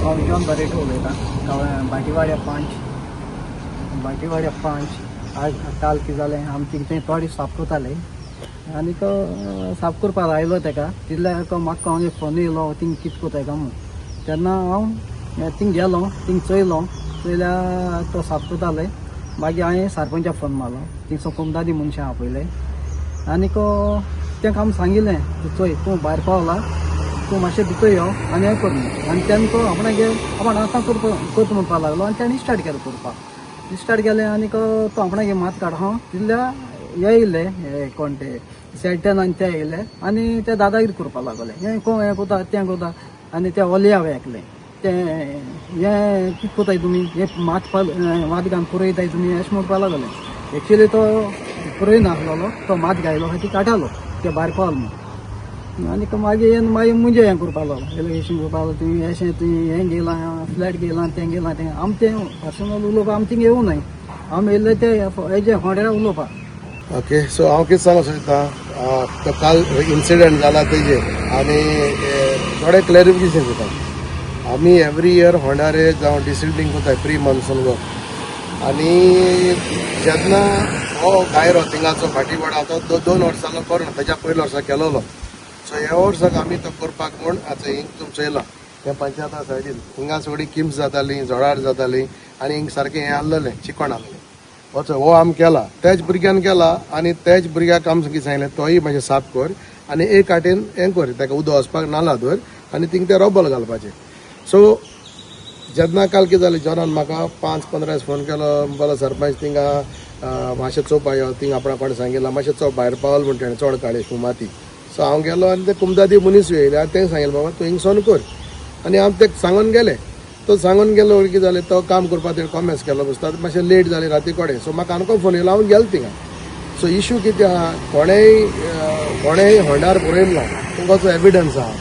हांव जॉन बारेटो उलयतां. भाटीवाड्या 5, भाटीवाड्या 5. आज काल कितें जालें, आमची कितें थोडी साफ करताले आनीक साफ करपाक आयलो तेका तितल्या म्हाका हांव फोन येयलो थिंग कितें करताय काय म्हूण. तेन्ना हांव थिंग गेलो, थिंग चोयलो, चोयल्या तो साफ करताले. मागीर हांवें सरपंचाक फोन मारलो, थिंगसो कोमदादी मनशां आपयले आनीक तेंका आमी सांगिल्लें, चोय तूं भायर पावला, तूं मातशें भितर यो आनी हें कर म्हूण. आनी तेन्ना तो आपणागे आपूण आतां करता म्हणपाक लागलो आनी तेणें स्टार्ट केलें करपाक. स्टार्ट केलें आनीक तो आपणागे मात काड हांव तितल्या हे येयले, हे कोण ते सेल्टन आनी ते येयले आनी ते दादागिरी करपाक लागले, हें कोण हें करता तें करता. आनी ते ओलया एकलें तें हें कितें करताय तुमी, हें मात पाल मात घालून पुरयताय तुमी अशें म्हणपाक लागले. एक्चुली तो पुरय नासलेलो, तो मात घायलो ती काडटालो ते भायर पावल म्हूण. आनी मागीर मागीर मुंजे हें करपाक लागलो, एलिगेशन करपाक लागलो, तुमी अशें तुमी हें घेयलां, फ्लॅट घेयलां, तें घेयलां तें. आम तें पर्सनल उलोवपाक आम थिंग येवं न्हय, आमी येयल्ले ते हेजे होंड्या उलोवपाक. ओके, सो हांव कितें सांगूंक सोदता, तो काल इन्सिडंट जाला तेजेर आनी थोडें क्लॅरिफिकेशन दिता. आमी एवरी इयर होंडारे जावं डिसिल्टींग करताय प्री मॉन्सून वर्क. आनी जेन्ना हो गायरो थिंगाचो भाटीवाडा तो 2 वर्सां करून तेज्या पयल्या वर्सा केलोलो. सो ह्या वर्साक आमी तो करपाक म्हूण आतां हिंग तुमचो येयला त्या पंचायता सायडीन हिंगा सगळी किम्स जाताली, झोडार जाताली आनी हिंग सारकें हें आहलेलें, चिकण आहलेलें. वचो हो आमी केला, त्याच भुरग्यान केला आनी त्याच भुरग्याक आमी कितें सांगलें, तोय मातशें साफ कर आनी एक आटेन हें कर, ताका उदक वचपाक नाला धर आनी थिंग तें रोबल घालपाचें. सो जेन्ना काल कितें जालें, जॉनान म्हाका 5:15 फोन केलो, म्हणपाक सरपंच थिंगा मातशें चोवपा यो, थिंग आपणा कोणें सांगिल्लां मातशें चोव भायर पावल म्हण तेणें चड काडली माती. सो हांव गेलो आनी ते कुमदादी मनीस येयले आनी तें सांगिल्लें, बाबा तूं हिंगसोन कर. आनी हांव तेका सांगून गेलें. तो सांगून गेलो कितें जालें, तो काम करपाक तेणें कॉमेस केलो बसता, मातशें लेट जालें राती कडेन. सो म्हाका आनको फोन येयलो, हांव गेलो थिंगा. सो इशू कितें आहा, कोणेय होंडार बरयलो ना, तुमकां एविडन्स आहा.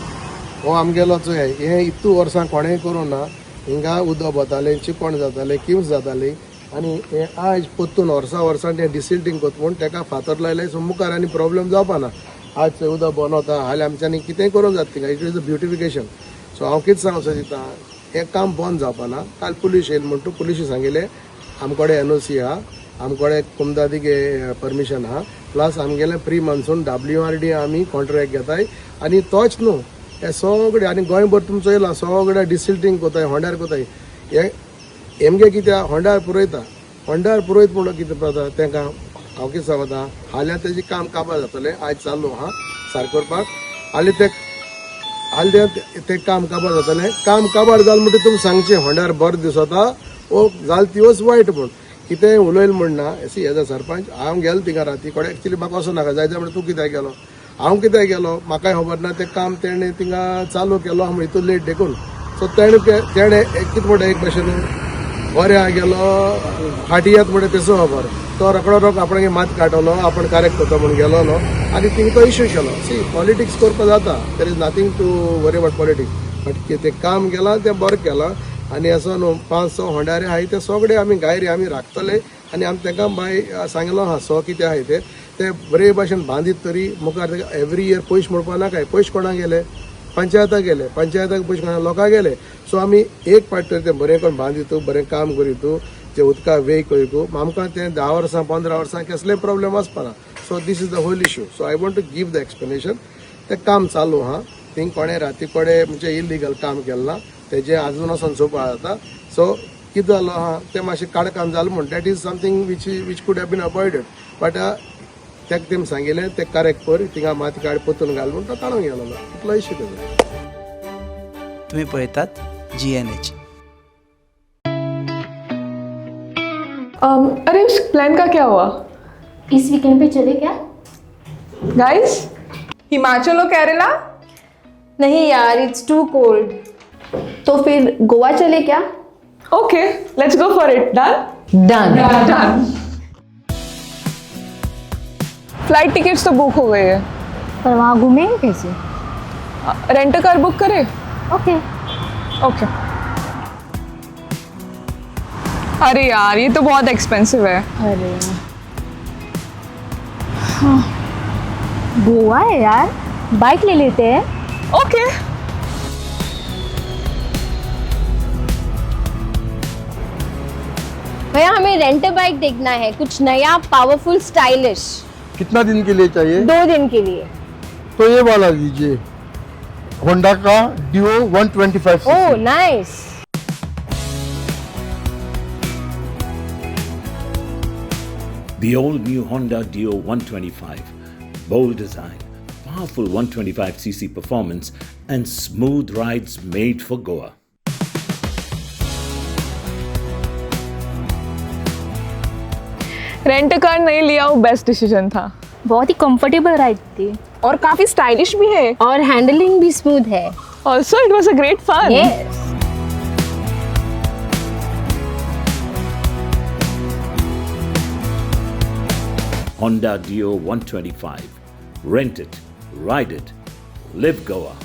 हो आमगेलो चोय हें इतू वर्सां कोणेंय करूं ना, हिंगा उदक वतालें, चिकण जातालें, किम्स जाताली आनी हें आयज परतून वर्सां वर्सां तें डिसिल्टींग करता म्हूण तेका फातर लायले. सो मुखार आनी प्रोब्लेम जावपा ना. आज चोय उदक बंद वता, हाल्यार आमच्यांनी कितेंय करूंक जाता थिंगा, it is a beautification. So हांव कितें सांगूंक सोदिता, हें काम बंद जावपा ना. काल पुलीस येयले म्हण तूं पुलिशी सांगिल्लें, आम कडेन एनओसी आहा, आम कडेन कुमदादीगे परमिशन आहा, प्लस आमगेलें प्री मॉन्सून WRD आमी कॉन्ट्रॅक्ट घेताय. आनी तोच न्हू, हे सगळे आनी गोंयभर तुमचो येयला सगळे डिसिल्टींग कोताय, होंड्यार कोताय. हे हेमगे कित्याक होंड्यार पुरयता, होंड्यार पुरयत म्हणून कितें जाता तेंकां हांव कितें सांगता, हाल्यां तेजें काम काबार जातलें. आयज चालू आहा सारकें करपाक, हालीं ते हालीं तें काम काबार जातलें. काम काबार जालें म्हणटकीर तुमी सांगचें होंड्यार बरें दिसता ओ जालें तिवच वायट म्हूण कितेंय उलयलें म्हूण ना. सी एज अ सरपंच हांव गेलो थिंगा राती कडेन, एक्चुली म्हाका वचूं नाका जाय जाय म्हणटा तूं कित्याक गेलो, हांव कित्याक गेलो म्हाकाय खबर ना. तें काम तेणें थिंगा चालू केलो हांव हितून लेट देखून. सो तेणें तेणें कितें म्हणटा एक भशेन बरें गेलो फाटी येत म्हणटा तेचो खबर, तो रोकडो रोक आपणागे मात काडटलो, आपूण करेक्ट करता म्हूण गेलोलो आनी थिंग तो इश्यू केलो. सी पॉलिटिक्स करपाक जाता, there is nothing to worry about politics, but तें काम केलां तें बरें केलां. आनी असो न्हू 5-6 होंडारे आहाय ते सगळे आमी गायरी आमी राखतले आनी आमी तेंकां बाय सांगलो आहा सो कितें आहाय ते ते बरे भाशेन बांदीत तरी मुखार एवरी इयर पयशे म्हणपाक नाकाय. पयशे कोणाक गेले, पंचायताक गेले, पंचायताक पयशे कोणाक लोकांक गेले. सो आमी एक पाट तरी तें बरें करून बांदितू, बरें काम करीतू, जे उदका वेग करीतू, आमकां तें 10 वर्सां 15 वर्सां कसलेय problem वचपाना. So this is the whole issue. So I want to give the explanation. तें काम चालू आहा, थिंग कोणें राती कडेन म्हणजे इलिगल काम केलें ना, तेजें आजून वचोन चोवपा जाता. सो कितें जालो आहा तें मातशें काडकाम जालें म्हूण that is something which could have been avoided, but तेका तेमी सांगिल्लें तें करेक्ट कर, थिंगा माती काड पोतून घाल म्हूण तो काडून गेलो, इतलो इश्यू तेजो. तुम्ही पळयतात GNH. अरे उस प्लान का क्या हुआ? इस वीकेंड पे चले क्या? गाइस, हिमाचल और केरला? नहीं यार, it's to cold. तो फिर गोवा चले क्या? Okay, let's go for it. Done? Done. Done. Flight tickets तो बुक हो गई है, पर वहाँ घूमेंगे कैसे? रेंट कार बुक करे? ओके। ओके। अरे यार ये तो बहुत एक्सपेंसिव है। अरे हाँ, गोवा है यार, बाइक ले लेते हैं। ओके। भैया हमें रेंट बाइक देखना है, कुछ नया, पावरफुल, स्टाइलिश। कितना दिन के लिए चाहिए? 2 दिन के लिए। तो ये वाला लीजिए, होंडा का डिओ 125। Oh, nice. The all new Honda Dio 125. Bold design, powerful 125cc performance, and smooth rides made for Goa. Rent car नहीं लिया, वो बेस्ट डिसीजन था। बहुत ही कंफर्टेबल राइड थी। और काफी स्टाइलिश भी है। और हैंडलिंग भी स्मूथ है। Also, it was a great fun. Yes. Honda Dio 125. Rent it, ride it, live Goa.